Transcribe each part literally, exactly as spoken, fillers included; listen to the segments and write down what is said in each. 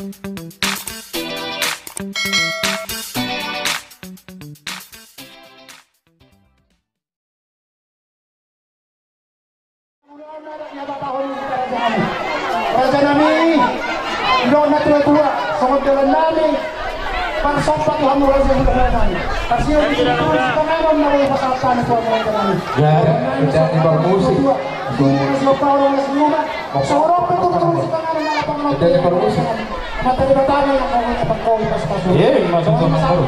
Raja nami, didok na tua-tua, songon dalan nami, parsompa tu hamu raja ni raja nami. Parsio di situ, sipanganon na boi pasahat nami tu hamu raja nami. Ya, ada, ada di parmusik. Songon pe tu tu sipanganon na lapang. Ada di parmusik. Mata di batang yang mau dapat kau di pas-pas. Iya, maksud sama baru.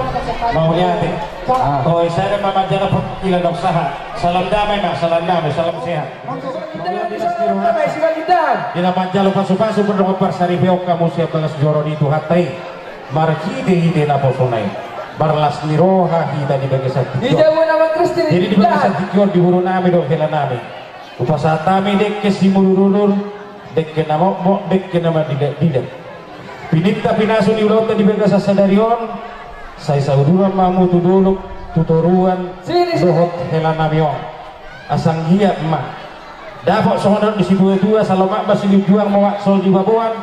Mau lihat. Ah. Oh, saya ada mama jalan perwakilan dok saha. Salam damai, Mak. Salam damai, salam sehat. Di na manjalo pasu-pasu, mardongan parsaripeon hamu sian bagas joro ni Tuhanta i, marhite-hite naposona i, marlas ni roha hita di bagasan tingki on. Jadi di bagasan tingki on, di boru nami dohot hela nami, hupasahat hami dengke simudur-udur, dengke na mokmok, dengke na mardidak-didak. Pininta pinasu ni ulaonta di bagasan sadari on, sai sauduran ma hamu tu dolok, tu toruan, dohot hela nami on. Asa anggiat ma dapot songon nidok ni situa-tua, asa lomak ma silinjuang, moak songon jibaboan.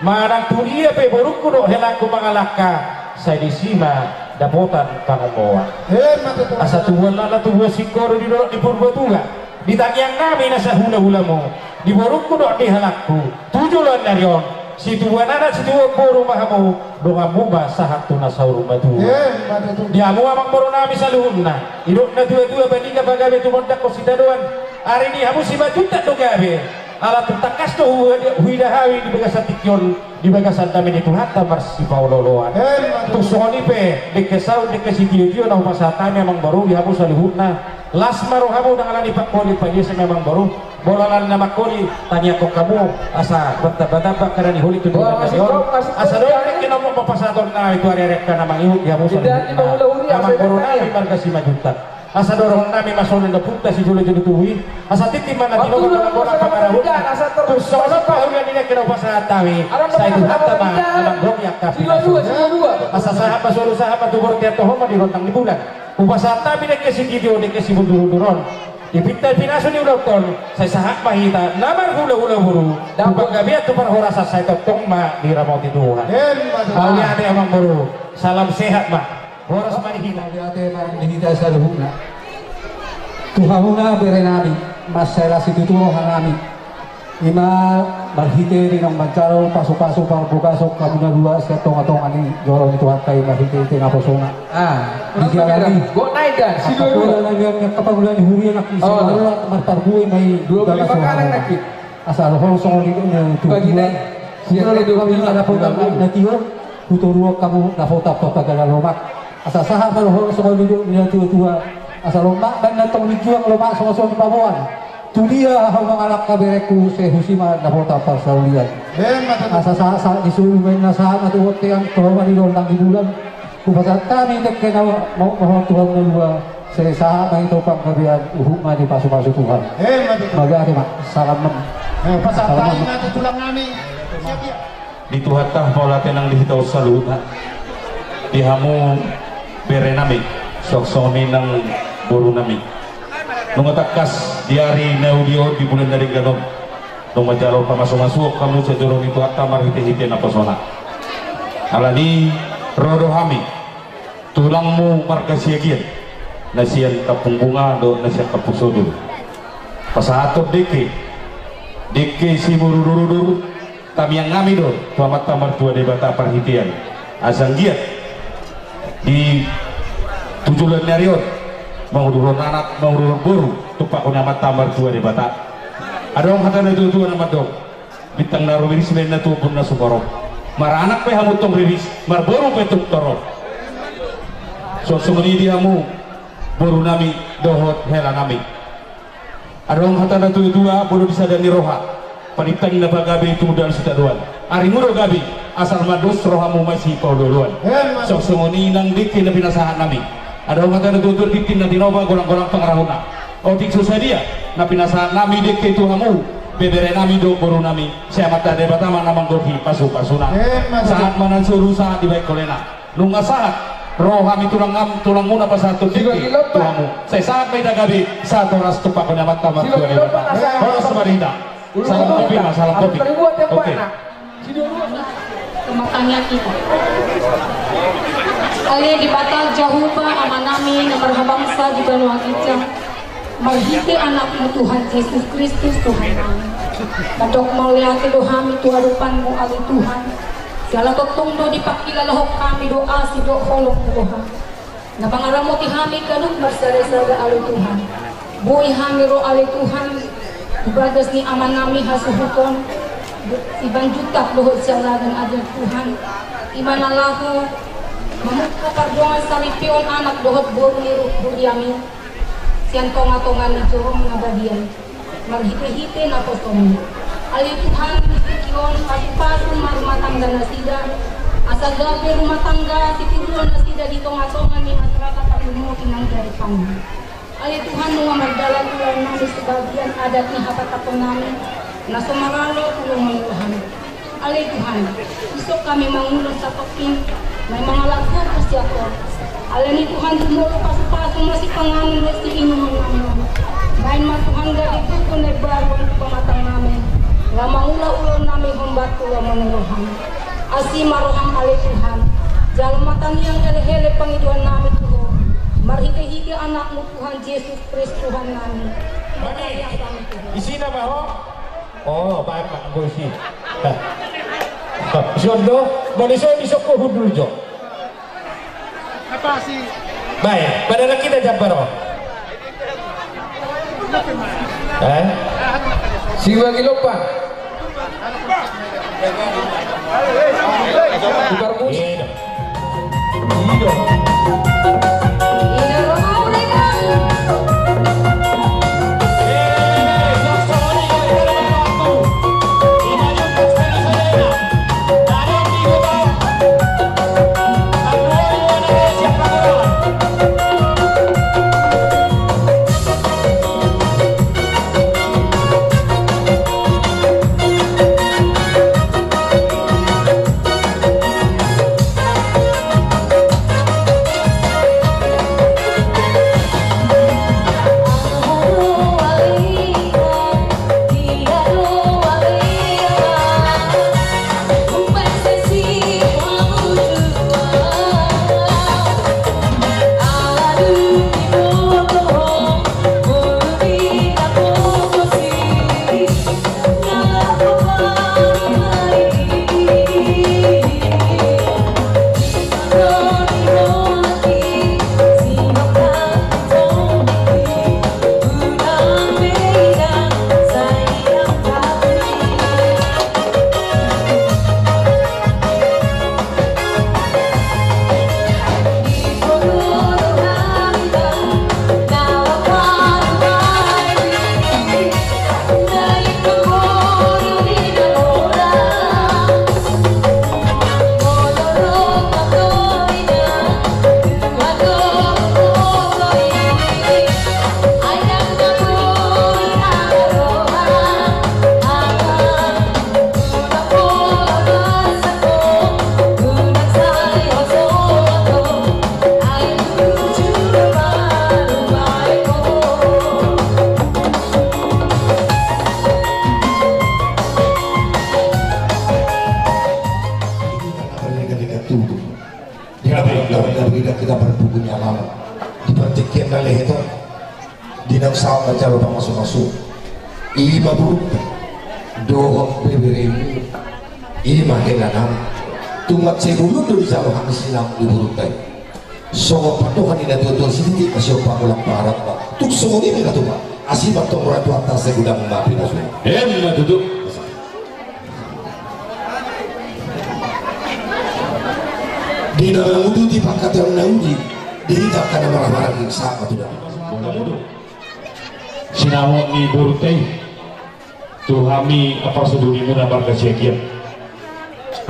Manang tu dia pe borungku dohot helangku mangalangka, sai disi ma dapotan pangomboan. Asa tubuan lala, tubuan singkoru di dolok ni Purbatua, di tangiang nami na sahula-hulamu, di borungku dohot di helangku, tu joloan ni ari on, situbuan anak situbuan boru ma hamu, donganmu ma sahat tu na saur matua. Di hamu amang boru nami saluhutna, didok na tua-tua, badia pagabe tumondangkon sitadoan. Ari ni hamu Simanjuntak do gabe, ala tung tangkas do hu-, huida hami di bagasan tingki on, di bagasan dame ni Tuhanta marsipaolo-oloan. Tung songon i pe dengke saut, dengke sitio-tio na hupasahat hami amang boru di hamu saluhutna. Las ma rohamu, ndang alani pangkoli paiasa ma amang boru, molo alani na mangkoli, tangiangkon hamu asa martamba-tamba angka na niholithu di bagasan tingki on. Asa dohot dengke na molo pasahaton nami tu ari-ari angka na mangihut di hamu saluhutna amang boru nami marga Simanjuntak. Asa dohonon nami ma songon na punta sijolo-jolo tubu i. Asa tintin ma na tinopa, bolang-bolang pangarahutna. Tung songon on pe huria ni dengke na hupasahat hami, sai Tuhanta ma na manggohi angka pinasu. Asa sahat ma solu, sahat ma tu bontean, toho ma di rondang ni bulan. Hupasahat hami dengke sitio, dengke simudur-udur on. Di pinta pinasu ni ulaonta on, sai sahat ma hita na marhula-hula boru tu panggabean, tu parhorasan, sai tongtong ma diramoti Tuhan. Mauliate amang boru. Salam sehat ma. Horas ma di hita. Mauliate ma di hita saluhutna. Tu hamuna bere nami, mansai las situtu roha nami. Ima marhite di na manjalo pasu-pasu parbagason hamu na dua sian tonga-tonga ni joro ni Tuhanta i, marhite-hite naposona. Ah, dijalani. Gok naik dah, si dua-dua. Angka pangula ni huria nangkin, si dua-dua marparbue ma i. Dua puluh lima kanan nangkin. Asa dohonon songon i, tu dua. Sian dua puluh lima kanan nangkin. Hutoruan hamu dapotan panggabean lomak. Asa sahat ma dohonon songon nidok ni na tua-tua. Asa lomak baen na tong linjuang, lomak songon-songon paboan. Tu dia hamu mangalangka berengku, sai husi ma dapotan parsaulian. Asa sahat-sahat ni solu baen na sahat ma tu bontean, toho ma di rondang ni bulan. Hupasahat hami dengke na mauliate tu hamu na dua. Sai sahat ma i tu panggabean, huhut ma dipasu-pasu Tuhan. Mauliate ma. Salam. Pasahat hami ma tu tulang nami. Siap, siap. Di Tuhanta mauliate nang di hita on saluhutna. Di hamu bere nami, songon i nang boru nami. Nunga tangkas di ari na uli on, di bulan na denggan on, nunga manjalo pamasu-masuon hamu sian joro ni Tuhanta marhite-hite naposona. Alani ro do hami, tulangmu marga Siagian, na sian Kampung Bunga dohot na sian Kampung Sodur. Pasahathon dengke, dengke simudur-udur, tamiang nami do tu Amanta Martua Debata parhitean. Asa anggiat di tu joloan ni ari on, manguduron anak, manguduron boru, tumpahon ni Amanta Martua Debata. Adong hata na tua-tua na mandok. Bintang na rumiris ma inna tu ombun na sumorop. Maranak pe hamu tong riris, marboru pe tong torop. Songon i di hamu boru nami dohot hela nami. Adong hata na tua-tua, molo di sada ni roha, panintang na pagabe tumundalhon sitadoan. Arimu do gabe, asal ma dos rohamu masipaolo-oloan. Songon i nang dengke na pinasahat nami. Adong hata na tua-tua, tintin na tinopa, golang-golang pangarahutna. Otik so sadia na pinasahat nami dengke tu hamu, bebere nami dohot boru nami, sai Amanta Debata ma na manggohi pasu-pasuna. Sahat ma na soru, sahat dibaen holena. Nunga sahat ro hami tulang, tulangmuna pasahathon dengke tu hamu. Sai sahat ma hita gabe, sahat horas tumpahon ni Amanta Martua Debata. Horas ma di hita. Salam kopi ma, salam kopi. Oke. Martangiang hita. Ale Debata Jahowa, Amanami na marhabangsa di banua ginjang, marhite Anakmu Tuhan Jesus Kristus Tuhannami, mandok mauliate do hami tu adopanMu ale Tuhan. Siala tongtong do dipangkilalahon hami do asi dohot holong ni rohaM. Na mangaramoti hami ganup marsadasada ale Tuhan. Boi hami ro ale Tuhan tu bagas ni Amanami hasuhuton, Simanjuntak dohot Sialagan ale Tuhan. I ma na laho mamungka pardongan saripeon anak dohot boru ni ru-, huriaMi sian tongatonga ni joro na badia i. Marhitehite naposoMi ale Tuhan, di tingki on pasupasu ma rumah tangga nasida, asa gabe rumah tangga sitiruon nasida di tongatonga ni masyarakat Parlumoti nang Jaripangan. Ale Tuhan, nunga mardalan ulaonnami sebagian adat ni hapataponnami na so maralo tu lomo ni rohaM. Ale Tuhan, dison hami mangulon satongkin, naeng mangalap gogo sian Ho. Alani i Tuhan, jumolo pasupasu ma sipanganon dohot siinumonnami on. Baen ma Tuhan gabe gogo na imbaru on tu pamatangnami, laho mangula ulaonnami hombar tu lomo ni rohaM. Asi ma rohaM ale Tuhan, jalo ma tangiang elek-elek pangidoannami tu Ho, marhitehite Anakmu Tuhan Jesus Kristus Tuhannami. Mani, isi nama Ho? Oh, baen ma, bosi. Ison do, molo ison, ison ho hundul jo. Baen, pada lagi dah jambar, oh. Eh? Siwagi lopa. Tukar musik. Iya. Kita berpukunya lama. Di partingkian na lehet on. Di na sahat manjalo pamasumasu. I ma boru dohot beberemu. I ma henanami. Tung mansai bolon do dijalo hami sinamot ni borunta i. Songon pandohan ni natuatua, sititi ma sian pamulang paharat ma. Tung songon i ma na tupa. Asi ma antong roha ni Tuhanta sai godang ma pinasu. Emma tutu. Di na manguduti pangkataion na uli, di hita angka na marhahamaranggi, sahat ma tu damang. Sinamot ni borunta i tu hami, ampar so dolimuna marga Siagian.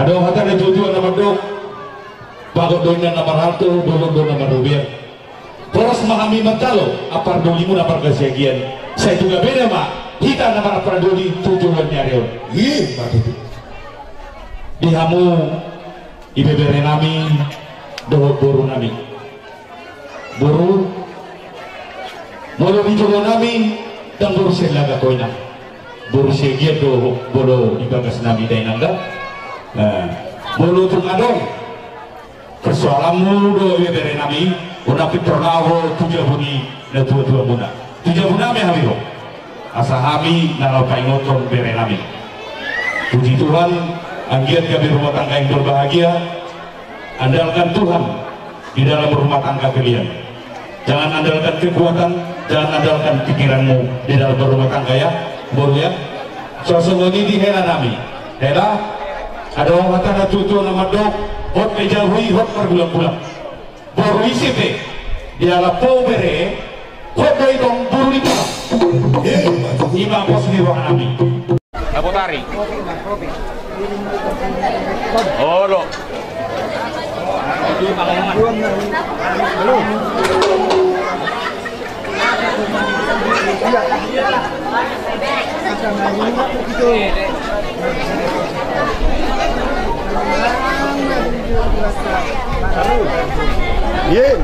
Adong hata ni natuatua na mandok, bagot do inna na marhalto, dolok do na marrobean. Horas ma hami manjalo, ampar dolimuna marga Siagian, sai tu gabena ma hita na marampara doli tu joloan ni ari on. Emma tutu. Di hamu, ibeberenami dohot borunami. Boru, molo di jolonami, ndang boru Siagian ho inna. Boru Siagian do molo di bagasnami da inna. Eh. Molo tung adong persoalanmu do, iba bere nami, unang pintor laho tu jabu ni na tua-tua muna. Tu jabu nami hami ro. Asa hami na laho paingothon bere nami. Puji Tuhan, anggiat gabe rumah tangga yang berbahagia. Andalkan Tuhan di dalam rumah tangga kalian. Jangan andalkan kekuatan, jangan andalkan pikiranmu di dalam berumah tangga, ya, Boru, ya. So songon i di hela nami. Hela, adong hata na tua-tua na mandok, hot pe jabu i, hot margulang-gulang. Boru, ise pe dialap ho bere, hot do i tong boru ni tulang. Ima pos ni roha nami. Lapotari. Olo.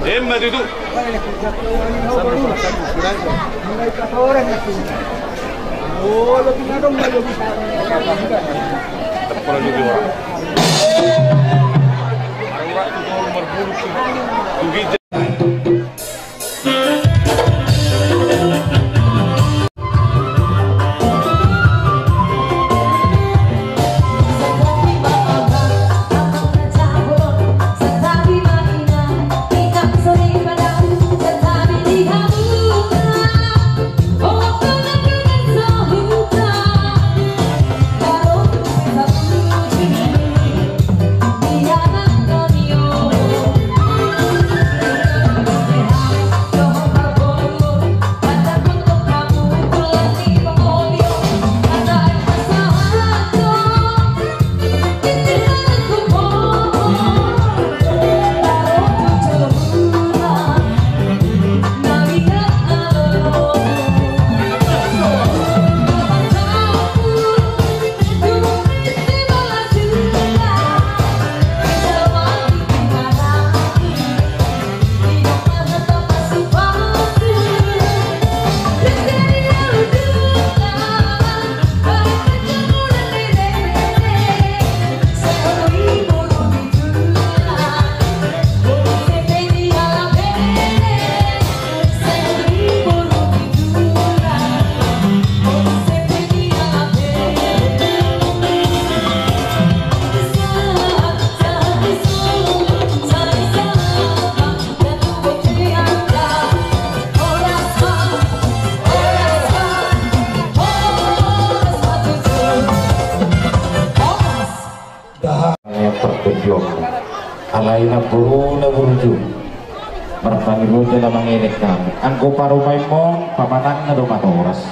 Emma tutu. Dahae pertujuanmu. Alai na boru na burju. Marpangido jala mangelek hami. Anggo parumaenmon pamatangna do matoras.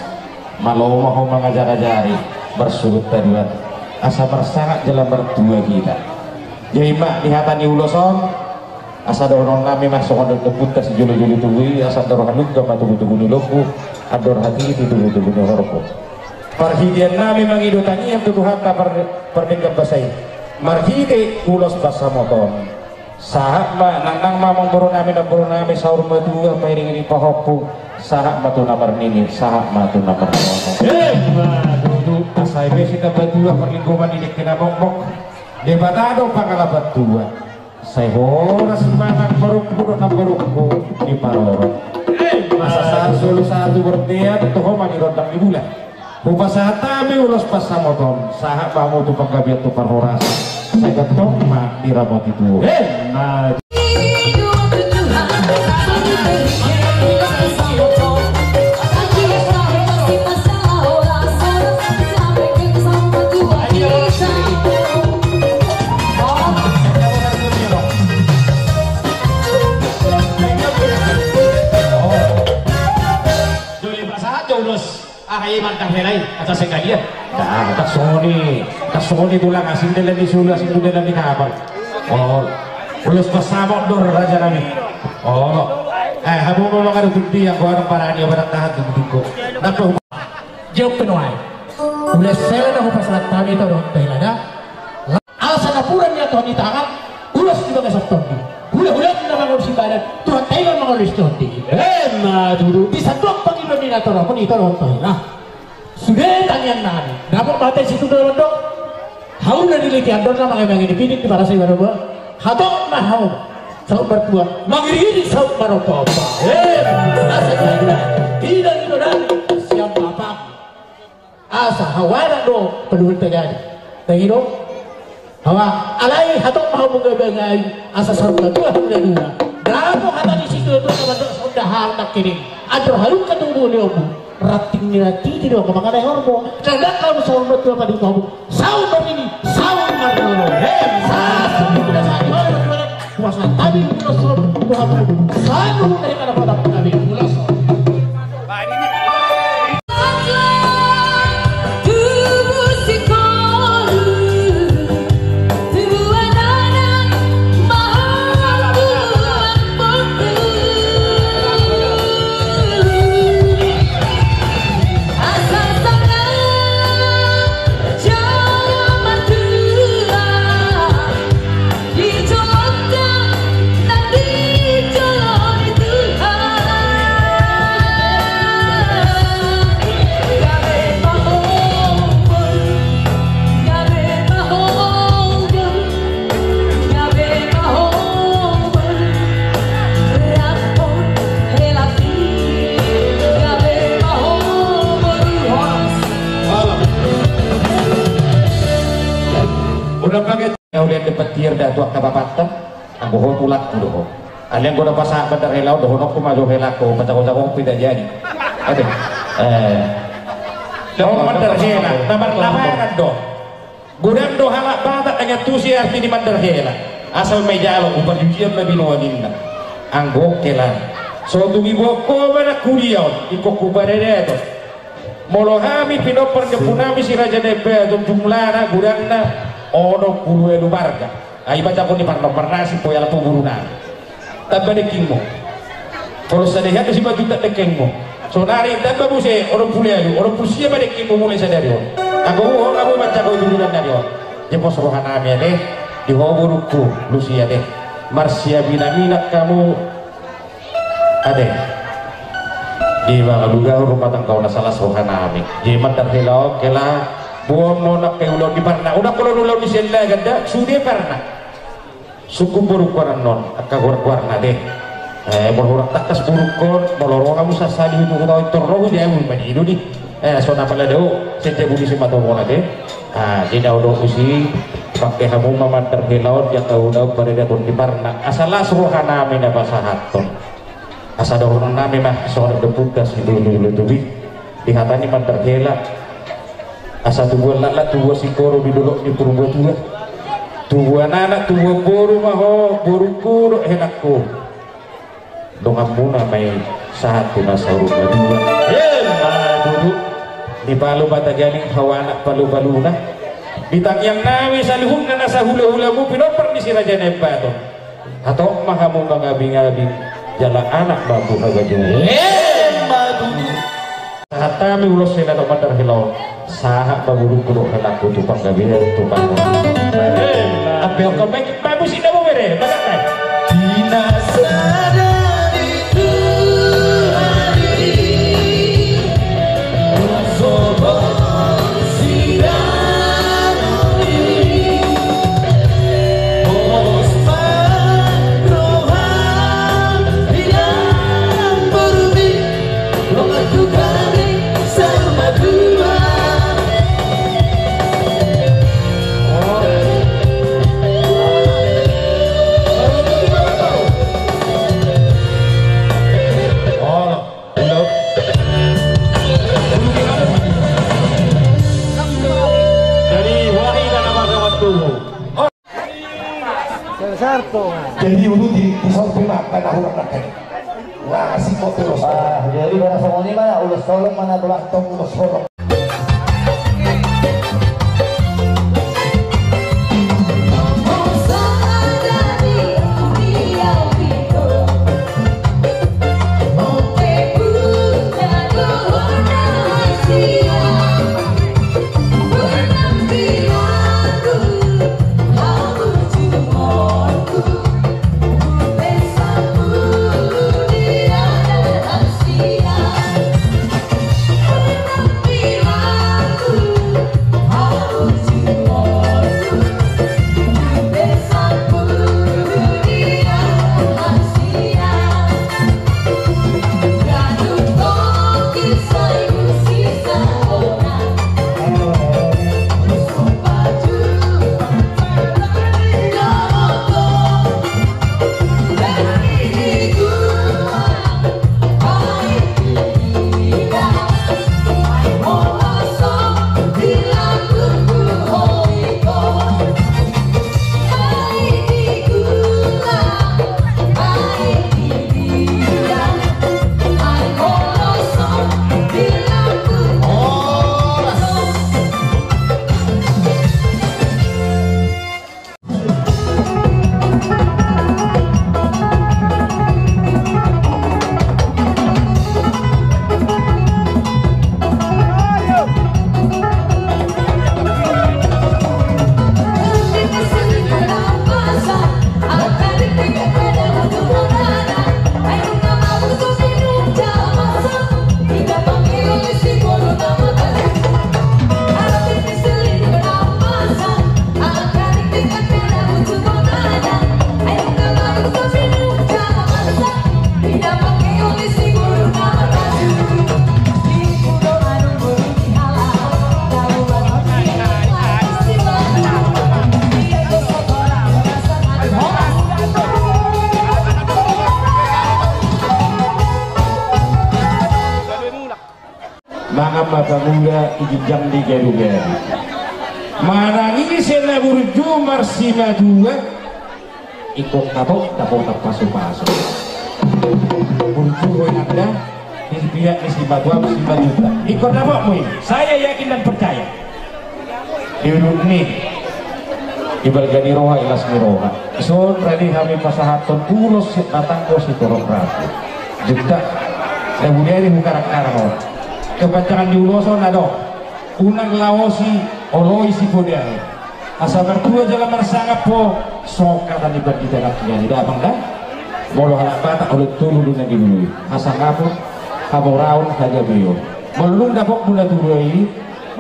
Malo ma ho mangajak-ajari. Marsuhut taduat. Asa marsangap jala martua hita. Jadi ma di hata ni ulos on. Asa dohonon nami ma songon dok-, dohononta sijolo-jolo tubu i, asa andor halumpang ma tubu-tubu ni lombu, andor hatiti tubu-tubu ni horbo. Parhitean nami mangido tangiang tu Tuhanta par-, pardenggan basa i. Marhite ulos pansamot on. Sahat ma, nang, nang ma amangboru nami, namboru nami, saur matua, pairing-iring pahompu, sahat ma tu na marnini, sahat ma tu na marnono. Emma tutu, asa i pe sitamba tua parlinggoman ni dengke na mokmok. Debata do pangalapan tua. Sai horas ma nang borungku dohot namborungku diparorot. Asa sahat solu sahat tu bontean, toho ma di rondang ni bulan. Hupasahat hami ulos pansamot on, sahat ma hamu tu panggabean tu parhorasan. Sai gantong ma diramoti tubu. Emma. Aha i mantap hela i, asa sekalian. Nah, tak soni, tak soni tulang asing dalam di sulu, asing tu dalam di kapal. Oh, ulos pansamot do raja nami. Oh, eh, hamu memang ada bukti yang gua orang parani, orang tahan tu buktiku. Nah, tuh. Jawab penuai. Ulos sela na hupasahat hami tu dohot hela da. Alasan na pura ni aturan ni tangan, ulos di bagasan tondi. Hula-hula na mangalusi badan, Tuhanta i ma mangalusi tondi. Emma tutu. Di sandok pangidoan ni na torop on, i torop on. Nah. Sude tangiang nami. Dapot mate situ dalam dok. Hamu na diliti andorna mangimangi ni pidik di parasa iba doba. Hatop ma hamu saut martua, mangiringiring saut marompa-ompa. Eh, asa jadi, tidak itu dari siap bapak. Asa hawana do perlu terjadi. Lagi do. Hawa, alai hatop ma hamu gabe-gabe, asa saut martua hamu dua. Damo hata ni situ tu sama tu sudah hal nak kini. Andor haluka tu dulu ni ompu. Ranting ni ranting di dua kemana horbo. Jangan kamu saut martua padu kamu. Saut marnini, saut marnini. Hei, saut marnini. Kuasa kami, kuasa Tuhan. Saut dari mana pada kami, kuasa. Udah pakai. Au liat depan tiar da tu angka papatta. Anggo ho tulakku do ho. Alai anggo na pasahat mandar hela on dohononku ma jo helangku, pajago-jago ho pe da jadi. Ate. Eh. Dohon mandar hela na marlapangan do. Godang do halak Batak na ngantusi arti ni mandar hela. Asal ma dijalo, upa jujian na binoan ninna. Anggo hela. So tung iboan ho ma na kuliah on, ingkon huparade do. Molo hami pinompar ni ompunami Si Raja Naimbaton, jumlahna godangna onom pulu ualu marga. Ai baca ho ni parnomparna si poya lapo gurunami. Tamba dengkingmu. Molo sada hian do si bajunta dengkingmu. Sonari tamba muse onom pulu ualu, onom pulu sia ma dengkingmu mulai sadari on. Anggo huhut hamu baca ho i tuduran nari on. Jempos rohanami ate, di ho borungku Lusia ate. Marsiaminaminan hamu. Ate. Di mangaluga rumah tangga on asa las rohanami. Jadi mandar hela on hela. Boan ma on angka ulaon di parna. Unang kolon ulaon ni siallagan da sude parna. Sungkun borungku annon angka goar-goarna ate. Eh, molo hurang tangkas borungkon, molo ro hamu sasali hutu huta on, tor ro hu di amun manido di. Eh, so na pala dao, senja budi si matomona ate. Ah, di dao do husi. Pake hamu ma mandar hela on di angka ulaon paradaton di parna. Asa las rohanami na pasahathon. Asa dohononnami ma songon na dohononta si Lulu Lutubi. Di hata ni mandar hela. Asa tubuan laklak tubuan singkoru di dolok ni Purbatua. Tubuan anak tubuan boru ma ho borungku dohot helangku. Donganmuna ma i sahat tu na saur matua. Ema tutu. Di palu ma taganing hawa anak palu-paluna. Di tangiangnami saluhutna na sahula-hulamu pinompar ni Si Raja Naimbaton. Hatop ma hamu mangabing-abing jala anak ma buha bajingan. Ema tutu. Sahat hami ulos hela dohot mandar hela on. Sahat ma borungku dohot helangku tu panggabean tu panggabean. Ampe on kau baik bagus inda mau bere. Bagak kan? Di na sadari tu hari. Jadi wahina nama sama tubuh. Jadi ulu di, di sorpi makan aku nak makan. Nah, si kopi los. Ah, jadi barang sama ini mana? Ulos tolong mana tulang tong ulos tolong. Pamula di ginjang di gadu-gadu. Manang ise na burju marsimatua, ingkon hatop dapotan pasu-pasu. Burju ho inang da, di pihak ni simatua, simatua. Ingkon dapotmu i. Saya yakin dan percaya. Di ujung ni, di balga ni roha, i las ni roha. Dison rade hami pasahathon ulos sian na tanggo sitorop rambu. Jutta, na buniani hukarang-karang on. Kepanjangan ni ulos on adong. Unang laosi, oloi sipoda. Asa martua jala marsangap ho, songon hata ni pandita nangkiningan i da, amang da. Molo halak Batak, olo tolu do na nilului. Hasangapon, hamoraon, hagabeon. Molo dung dapotmu na tolu i,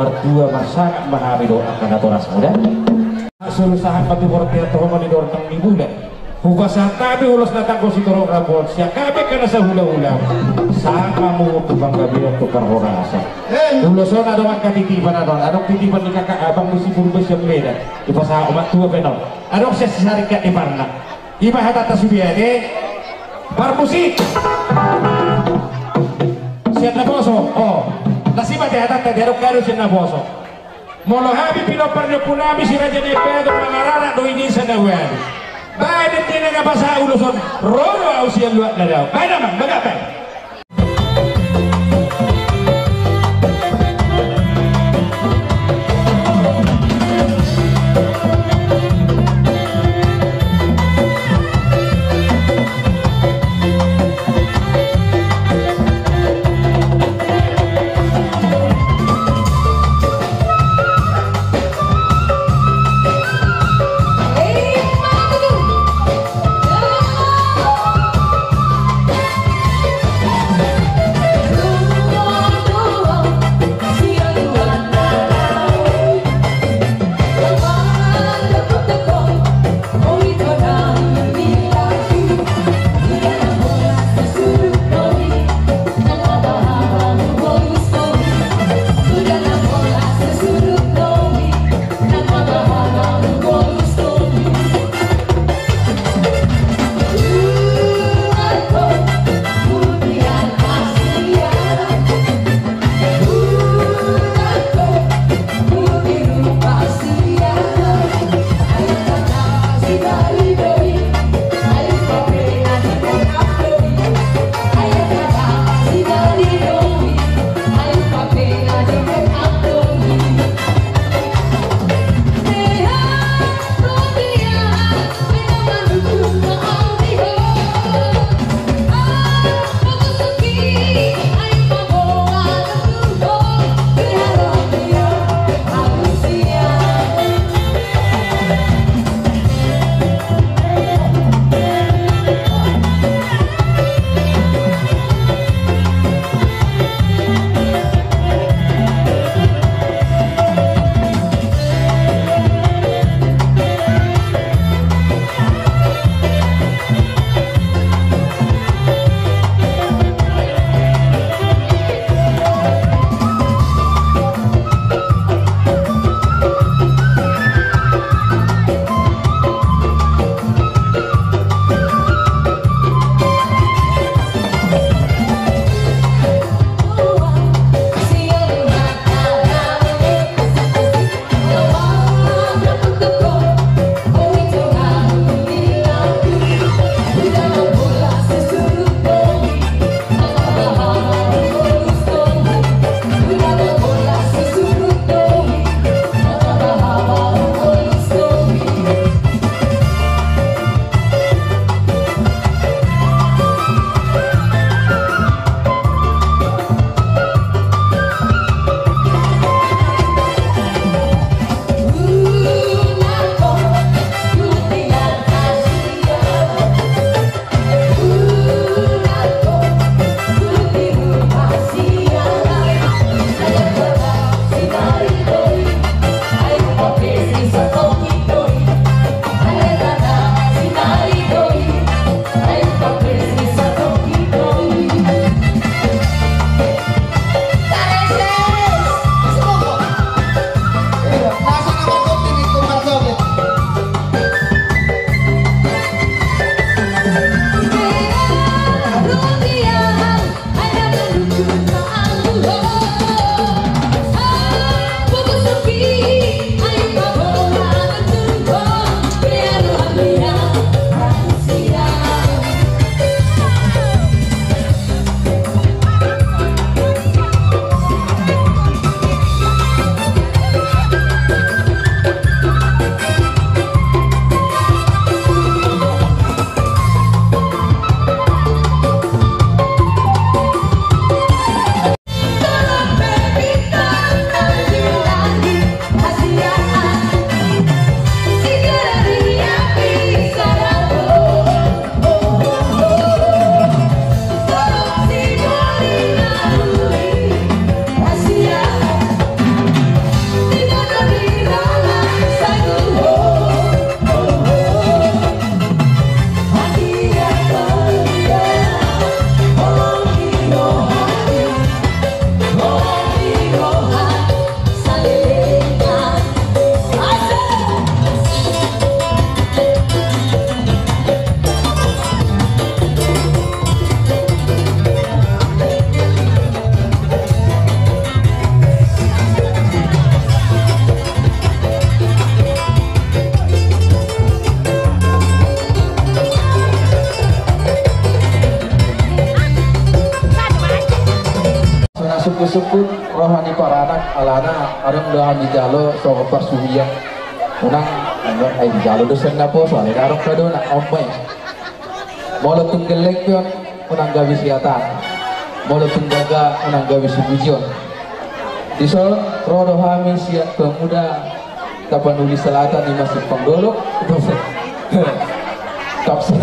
martua marsangap ma hami dohot angka natorasmu da. Solu sahat ma tu portibi, toho ma di dornang ni bulan. Hupasahat hami ulos na tanggo sitorop rambu on sian hami angka na sahula-hula. Sahat ma hamu tu panggabean, tu parhorasan. Ulos on adong angka titipan, adong, adong titipan ni kakak abang ni si Purba sian Medan. Dipasahat ma tu ape non. Adong sian si Saringkat di Parna. Ima hatanta sude ate. Parmusik. Sian naposo. O. Las i ma ate hatanta, adong gabe sian naposo. Molo hami pinompar ni ompunami si Raja Nababan, mangararak do i di sana ualu. Baen ninna na pasahat ulos on, ro do ahu sian luat na dao. Baen amang, bagak baen. Sukut roha ni paranak alana adong do hami jalo songon parsuhian. Unang, unang ai dijalo do sian naposo, alai adong pe do na omai. Molo tung gelleng pe on, unang gabe siatan. Molo tung gaga, unang gabe sipujion. Dison ro do hami sian pemuda Tapanuli Selatan, i ma Simpang Dolok. Tapsir.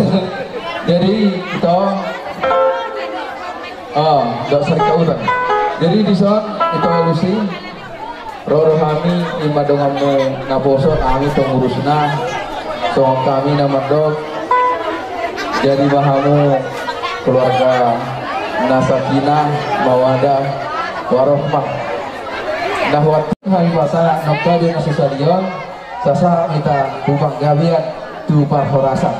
Jadi ito, oh, nggak sering kautan. Jadi dison ito alusi, ro do hami, i ma donganmu naposo, hami pengurusna. Songon hami na mandok, jadi ma hamu keluarga na sakinah, mawadah, warohmah. Na huat hami pasahat nang gabe na so sadion, sasahat ma hita tu panggabean, tu parhorasan.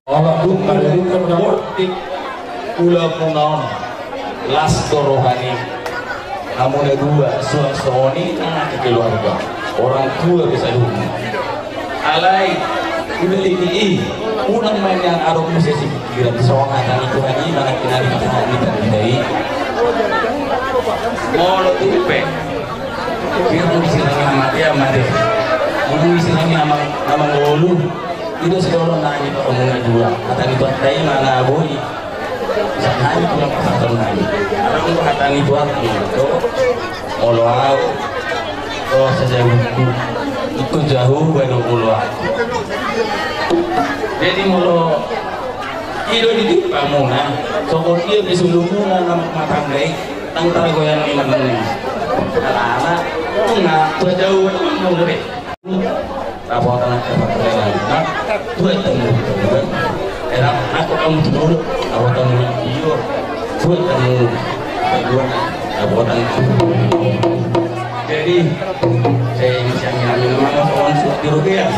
Ala dung malilingan na bortik ulaon muna on, las do roha ni hamuna dua suang songon i nang keluarga, orang tua be saluhutna. Alai, udah ini i, unang main yang adong muse si pikiran, songon hata ni Tuhan i, mana kinari pasangan ni tadi. Molo tupe, kira mau disirang sama dia, sama dia. Mau disirang sama, sama ngolu. Ida sidolok nangis, omongna dua. Hata ni Tuhan tai mana boi. Bisa nangis, pulang pasal nangis. Ada untuk hata ni Tuhan, gitu. Molo au, oh, sajauhku. Ikut jauh, baru molo au. Jadi, molo, ido di timpamuna, sokot dia di sulumuna, nama matanggai, tang targoyang ni matanggai. Anak, enggak, tua jauh, teman, mau lebih. Dapotan na dapotan na tuat temu. Enak aku kamu tuh dulu. Dapotan na iyo. Tuat temu. Kedua dapotan. Jadi saya ini siang ini memang orang sudah di Rukia.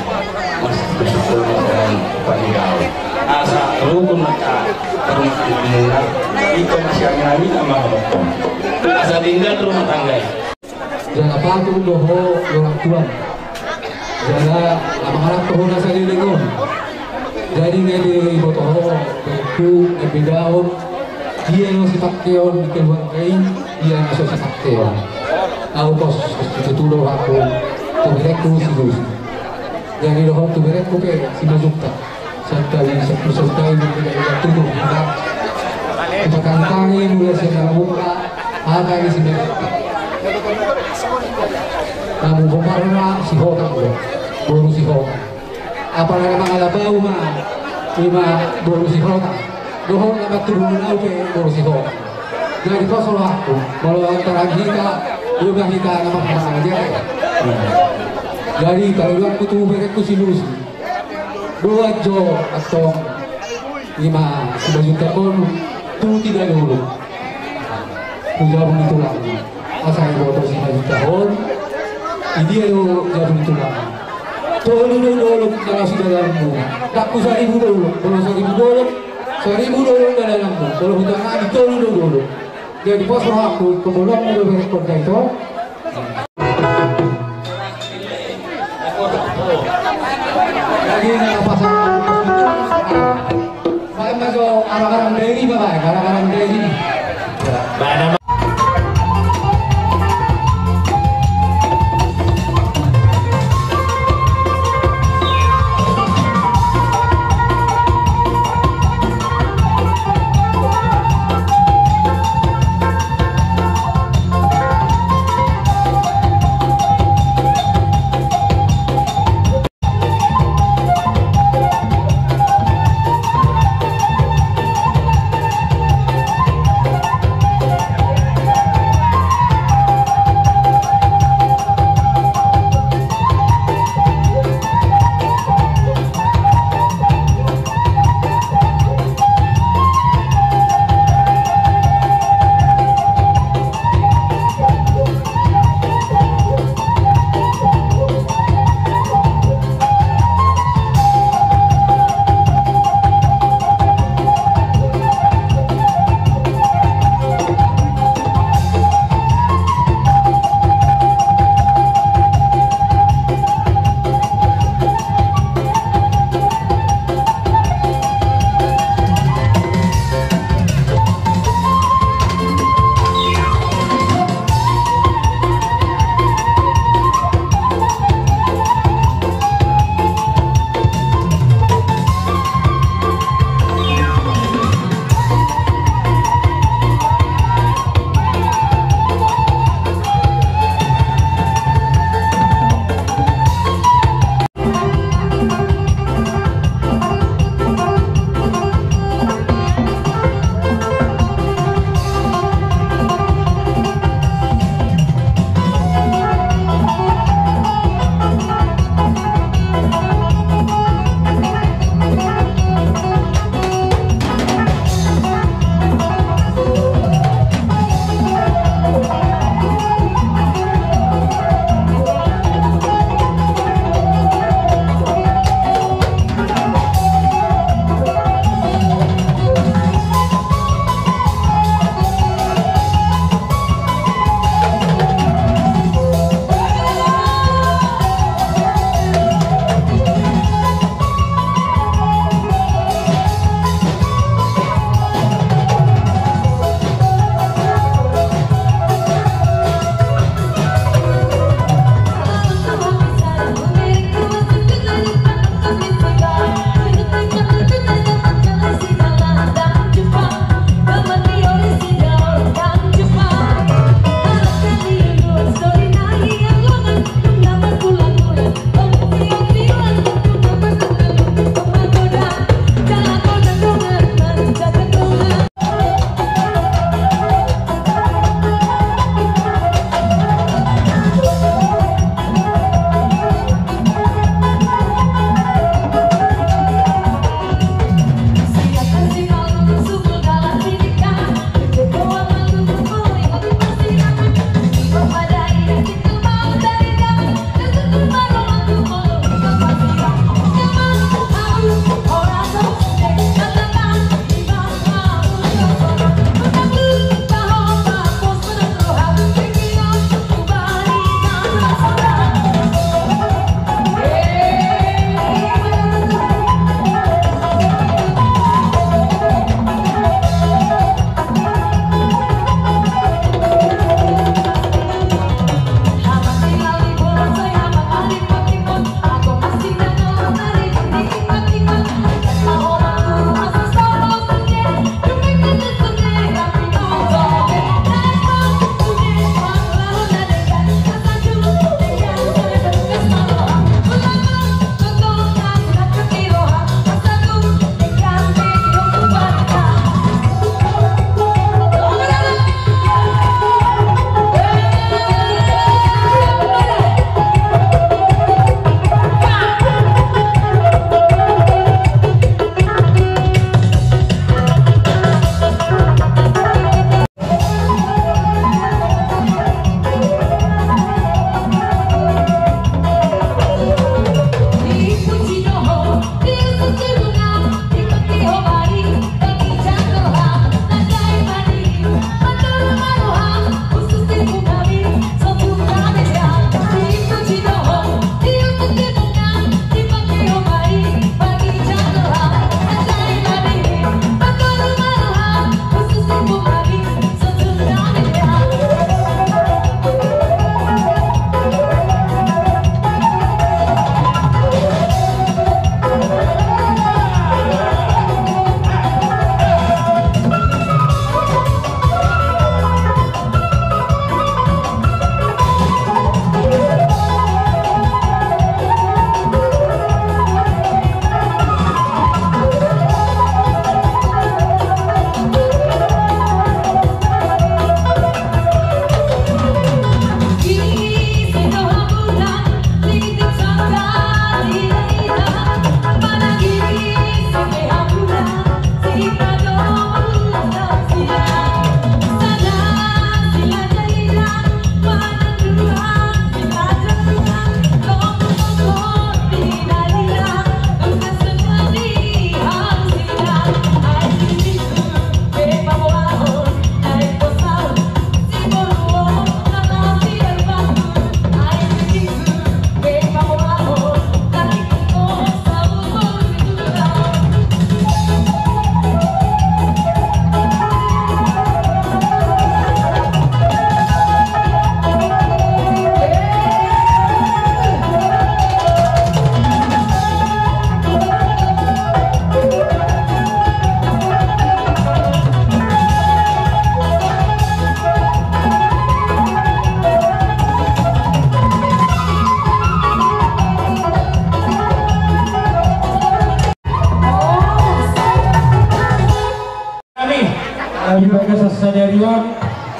Masih bersyukur dengan panigau. Asa rukun maka rumah tangga mula. Itu masih angin angin sama abang. Asa tinggal rumah tangga. Jala patuh do ho di orang tua. Jala na mangalap tu ho na saleleng on. Jadi nunga diboto ho, berengku, nunga dibedaon. Dia na sipake on di keluarga i, dia na so sipake on. Au pos, pos itu tu do aku. Tu berengku si Gus. Jadi dohot tu berengku pe si Majuta. Santabi, santabi, santabi, santabi, tutu. Kita tantangi mulai sian na buka, hata ni si Majuta. Namu bokarna si Hotang do. Boru si Hotang. Apala na mangalap au ma, ima boru si Hotang. Dohot na manturun au pe boru si Hotang. Jadi pos rohangku, molo antara hita, ima hita na mangalap au. Jadi tarudanku tu berengku si Lusi. Dua jo antong ima si Majuta on tu tiga dolok. Tu jabu ni tulangna. Asa diboto si Majuta on. Di dia do jabu ni tulangna. Tolu do dolok na laos di dalanmu. Ndang tu saribu dolok. Molo saribu dolok. Saribu dolok dalanmu. Molo hutangani tolu do dolok. Jadi pos rohangku, kebolongmu do berengku on. Jadi na pasang. Baik, Mas, arang-arang dairi, Bapak, arang-arang dairi.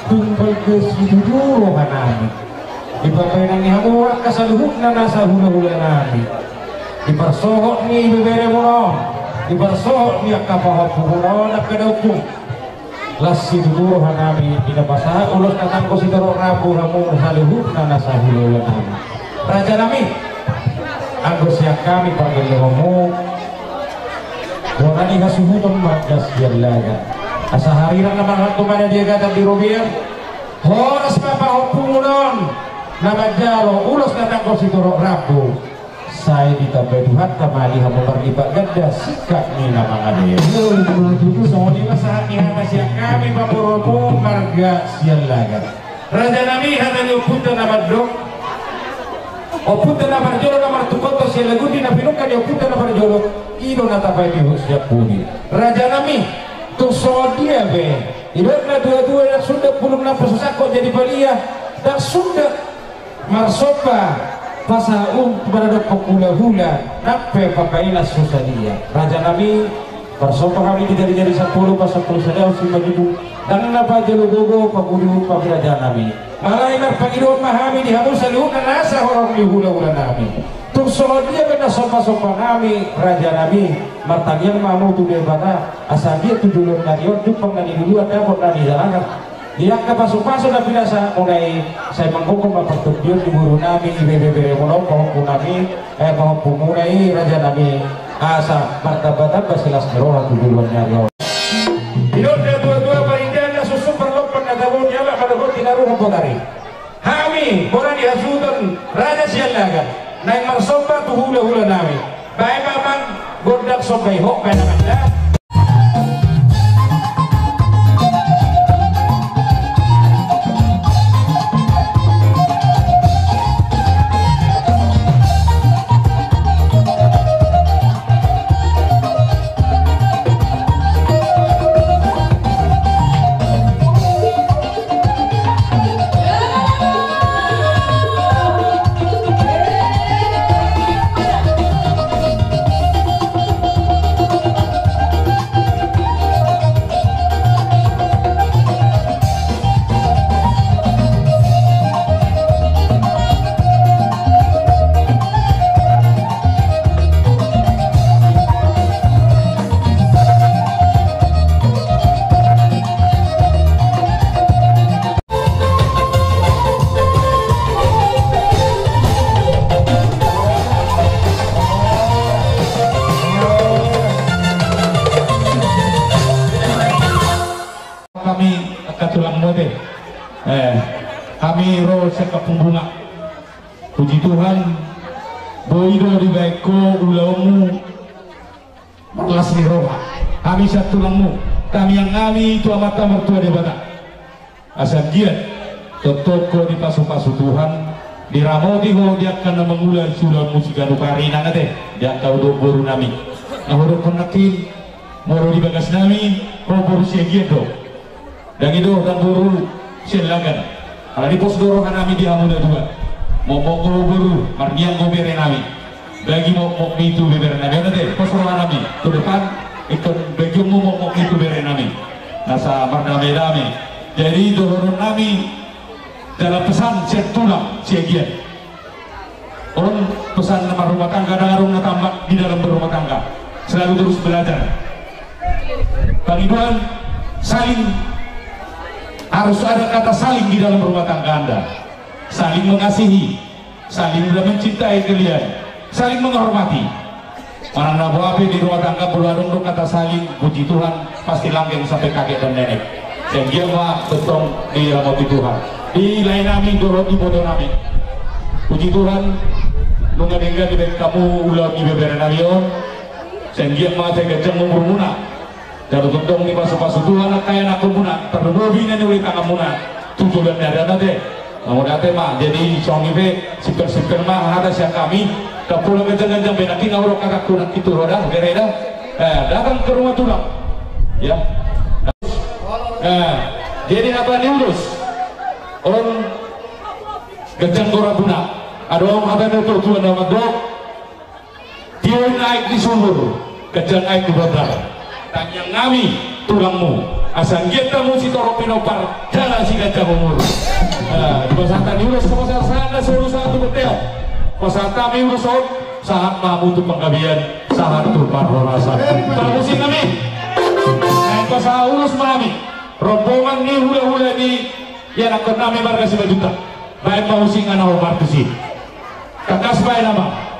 Tung balga situtu roha nami. Di pambahenan ni hamu angka saluhutna nasa hulahula nami. Di parsohot ni ibebere muna on. Di parsohot ni angka pahompu muna on angka daompung. Las situtu roha nami, di na pasahat ulos na tangko sitorop rambu hamu saluhutna nasa hulahula nami. Raja nami, anggo sian hami pargellengonmu, bona ni hasuhuton marga Siallagan. Asa harirang na mangalangka mana dia gata di robean. Horas ma pahompu muna on, na manjalo ulos na tangko sitorop rambu. Sai ditambai Tuhanta ma di hamu marlipat ganda singkat ni na mangalean. Songon i ma sahat ni hata sian hami pamoruonmu marga Siallagan. Raja nami, hata ni ompunta na mandok. Ompunta na parjolo na martungkothon sian lagundi na pinungka ni ompunta na parjolo. I do na tapaihut sian pudi. Raja nami, tung songon dia pe. Didok na tuatua, ndang sundat bulung na pasu sangkot jadi palia. Ndang sundat marsomba pasahat uhum maradophon hulahula, nang pe pambahenan so sadia. Raja nami, marsomba hami di jari-jari sampulu, pasampulu sada, simanjujung, ndang na pajalo gogo, pangulu, pangulu raja nami. Alai marpangidoan ma hami di hamu saluhutna nasa horong ni hulahula nami. Tung songon dia pe na sombasomba nami, raja nami, martangiang ma hamu tu Debata, asa anggiat tu joloan ni ari on jumpang na niluluan, dapot na nidalanan. Di angka pasupasu na pinasahatmuna i, sai manggogo ma partondion ni boru nami, ibebere muna on, pahompu nami, eh, pahompu muna i, raja nami, asa martambatamba silas ni roha tu joloan ni ari on. Didok na tuatua, parindahan na suksuk, parlompan na tabo, nialap ma dohot tinaruhon botari. Hami bona ni hasuhuton raja Siallagan, naeng marsomba tu hulahula nami. Baen ma amang gondang somba i, hot baen amang da. Hami angka tulangmu ate. Eh, hami ro sian Kampung Bunga. Puji Tuhan, boi do dibaen ho ulaonmu. Marlas ni roha. Hami sian tulangmu, tangiang hami tu Amanta Martua Debata. Asa anggiat tongtong ho dipasupasu Tuhan, diramoti ho di angka na mangula siulaonmu siganup ari, nang ate, di angka udo boru nami. Na hudokhon nangkin, molo di bagas nami, ho boru Siagian do. Ndang i do, ndang boru Siallagan. Alani pos do roha nami di hamu na dua. Mokmok ho boru, marniang ho bere nami. Bagi mokmokmi tu bebere nami on ate, pos roha nami. Tu depan, ingkon bagionmu mokmokmi tu bere nami. Nasa mardamedame. Jadi dohonon nami, jala pesan sian tulang Siagian. On pesan na marrumah tangga, ndang adong na tambak di dalam berumah tangga. Selalu terus belajar. Pangidoan, saling, harus ada kata saling di dalam rumah tangga Anda. Saling mengasihi, saling mencintai kalian, saling menghormati. Manang na boha pe di rumah tangga, molo adong do kata saling, puji Tuhan, pasti langgeng sampe kakek dan nenek. Sai anggiat ma tongtong diramoti Tuhan. Di lae nami dohot iboto nami. Puji Tuhan, nunga denggan dibaen hamu ulaon ni bebere nami on. Sai anggiat ma sai ganjang umurmuna. Jala tongtong dipasupasu Tuhan angka ianakhonmuna, tarlumobi na niuli tanganmuna tu joloan ni ari on ate. Mauliate ma, jadi songon i pe, simpel-simpel ma hata sian hami. Ndang pola ganjang-ganjang be, nangkin na hudok hatangku nangkin tu ho da, bere da. Eh, datang ke rumah tulang. Ya. Eh, jadi hata ni ulos. On ganjang do rambuna. Adong hata ni natuatua na mandok. Tio ni aek di sumur, ganjang aek di bondar. Tangiang nami, tulangmu. Asa anggiat hamu sitorop pinompar, jala siganjang umur. Dipasahat hami ulos, pasahat na solu sahat tu bontean. Pasahat hami ulos on, sahat ma hamu tu panggabean, sahat tu parhorasan. Parmusik nami. Naeng pasahat ulos ma hami. Rombongan ni hulahula ni ianakhon nami marga Simanjuntak. Baen ma musik na hombar tusi. Tangkas baen, amang.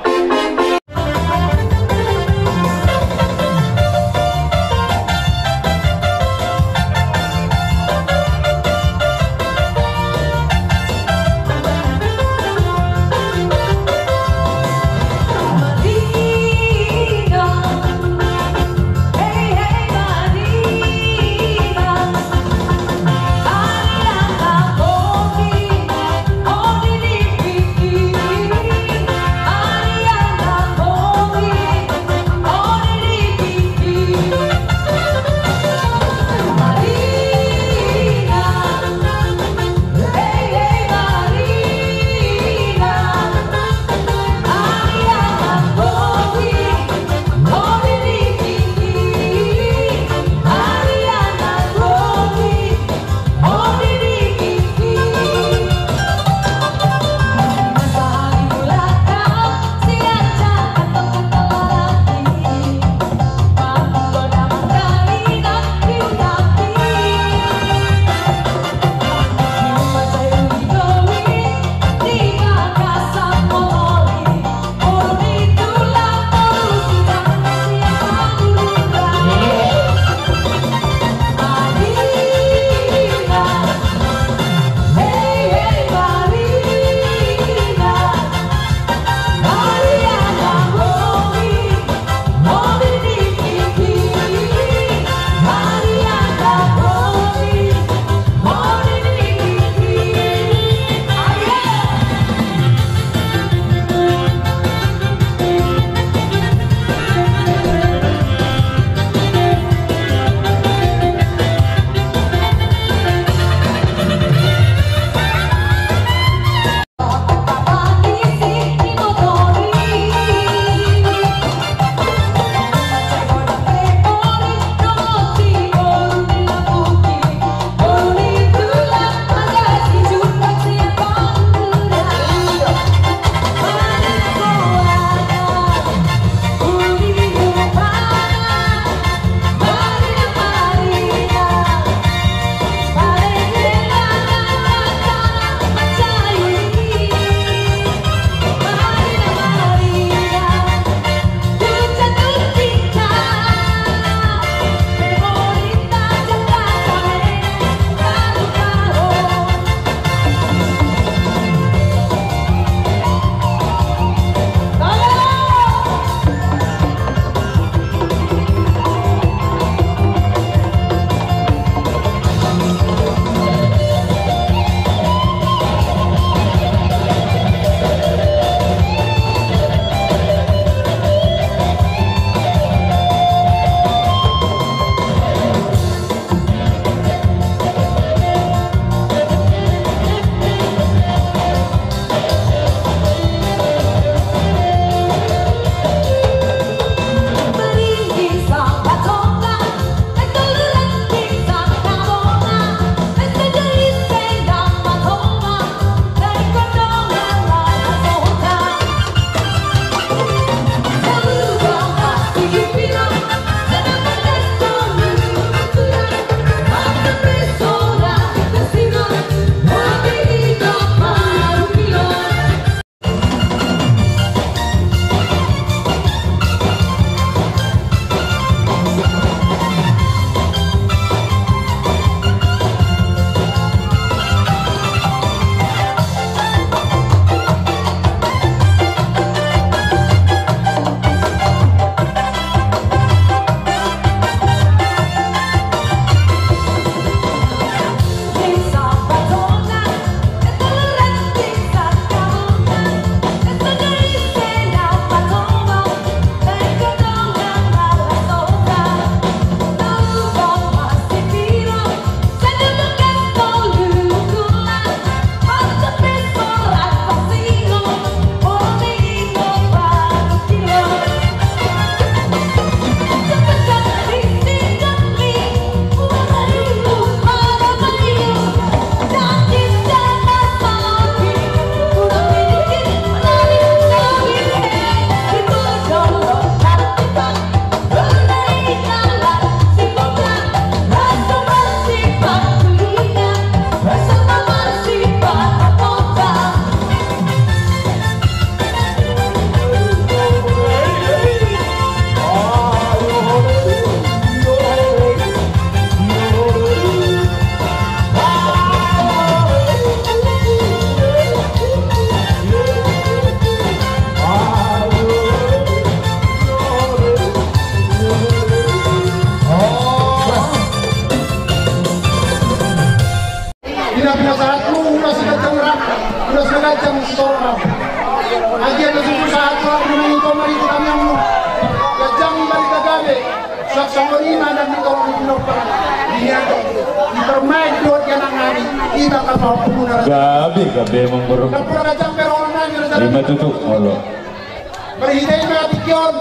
Songon i ma na ditolong ni Tinopa. Ia, dipermain do dia nang ari, iba ka pahompuna. Gabe, gabe, Amangboru. Dapur raja pe rohana ni raja. Ima tutu, olo. Marhite i ma tingki on.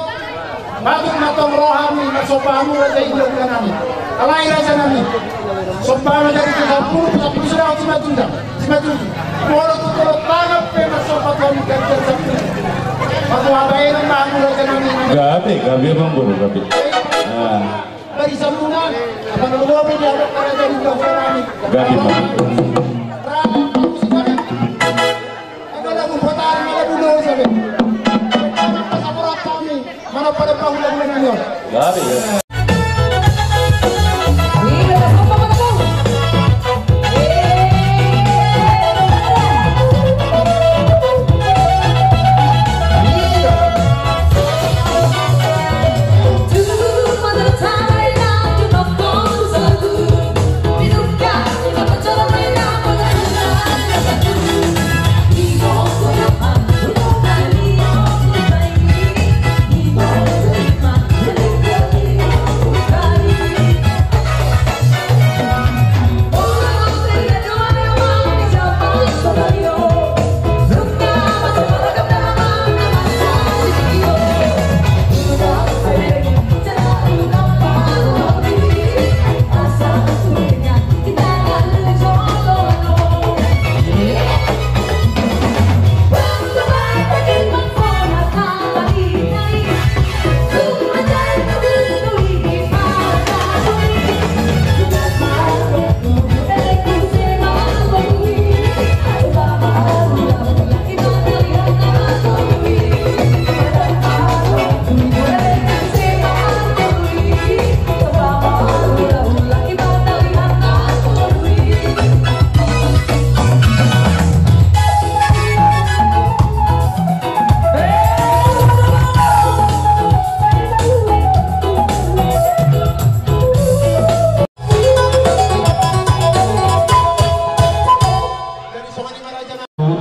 Patut ma tong rohami, marsomba hamu raja i di hulahula nami. Alai raja nami. Somba raja i di sampulu, sampulu sudah, si Matuda. Si Matuda. Molo tu tolo tangan pe marsomba tu hami gantian sampulu. Matu habaenon ma hamu raja nami. Gabe, gabe, Amangboru, gabe. Ah. Barisamuna, apa nang lobi dia ada kerajaan di bawah nami. Gabe, Amangboru. Raja, Amangboru, siapa? Ada lagu kota, ada lagu dosa, be. Mana pada pahula-hula nani on. Gabe, ya.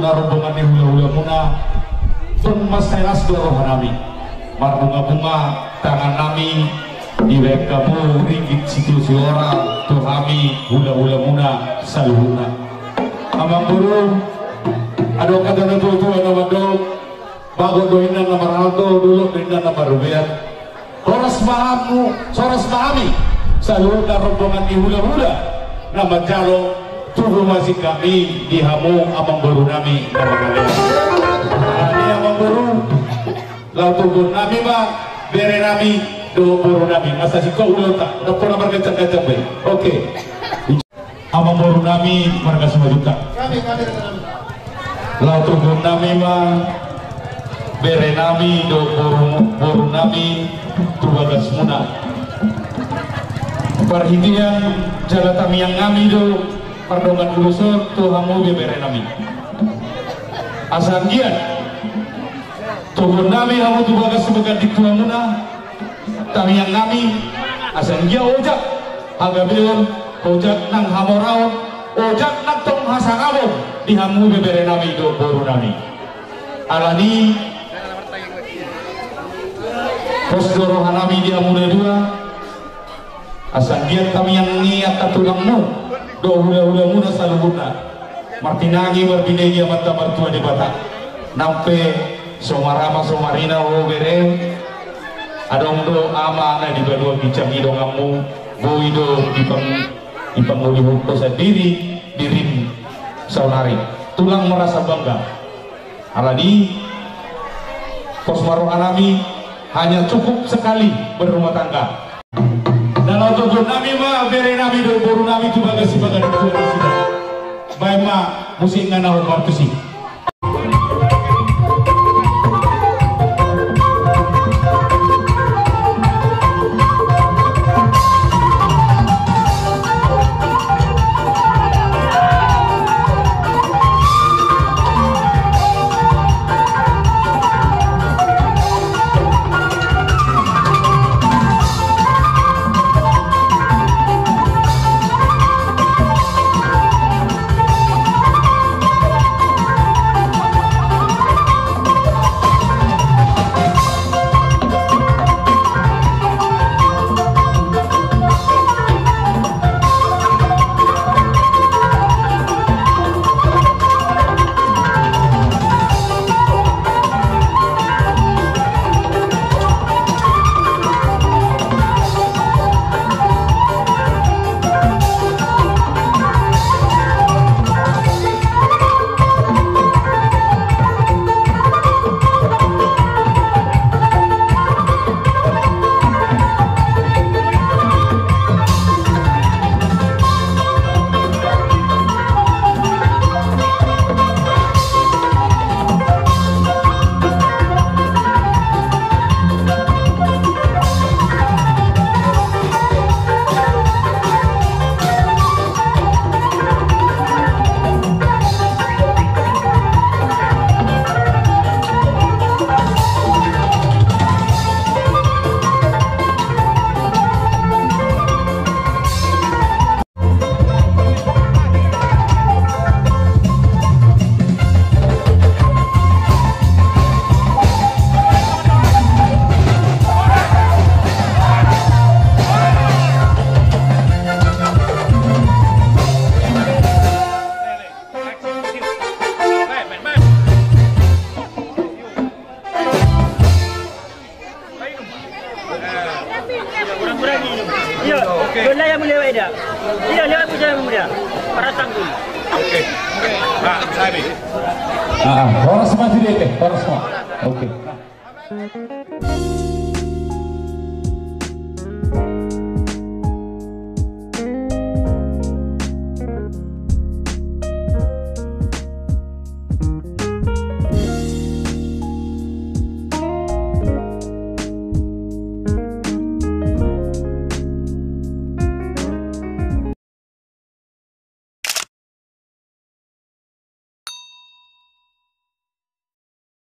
Na rombongan ni hula-hulamuna, tong mansai las do rohanami, marbunga-bunga tangannami, dibaen hamu ringgit sitio siora tu hami hula-hulamuna saluhutna. Amangboru, adong hata na tua-tua na mandok, bagot do inna na marhalto, dolok do inna na marubean. Horas ma hamu, horas ma hami saluhutna rombongan ni hula-hula na manjalo, tubu ma singkami di hamu amangborunami na mangalean. Alani amangboru, laho togonnami ma berenami dohot borunami. Asa singkop ulaonta, ndang pola margancang-gancang be. Oke. Amangborunami marga Simanjuntak. Laho togonnami ma berenami dohot boru, borunami tu bagasmuna. Parhitean jala tangiangnami do mardongan ulos on tu hamu beberenami. Asa anggiat togonnami hamu tu bagas simanjujung tu hamuna. Tangiangnami, asa anggiat ojak hagabeon, ojak nang hamoraon, ojak nang tong hasangapon di hamu beberenami dohot borunami. Alani, pos do rohanami di hamu na dua, asa anggiat tangiang ni angka tulangmu dohot hula-hulamuna saluhutna. Martinangi marbinege Amanta Martua Debata. Nang pe so marama so marina ho bere, adong do ama na di banua ginjang i donganmu, boi do dipang, dipangolihon ho sandiri dirim saonari. Tulang merasa bangga. Alani, pos ma rohanami, hanya cukup sekali berumah tangga. Na laho togonnami ma berenami dohot borunami tu bagas simanjujung tu nasida. Baen ma musik na hombar tusi. Iya, oke. Bola yang mulia, Wak Ida. Iya, lewat muda muda. Para tanggul. Oke. Pak, Sabi. Ah, ah, horas ma, Judete, horas ma. Oke.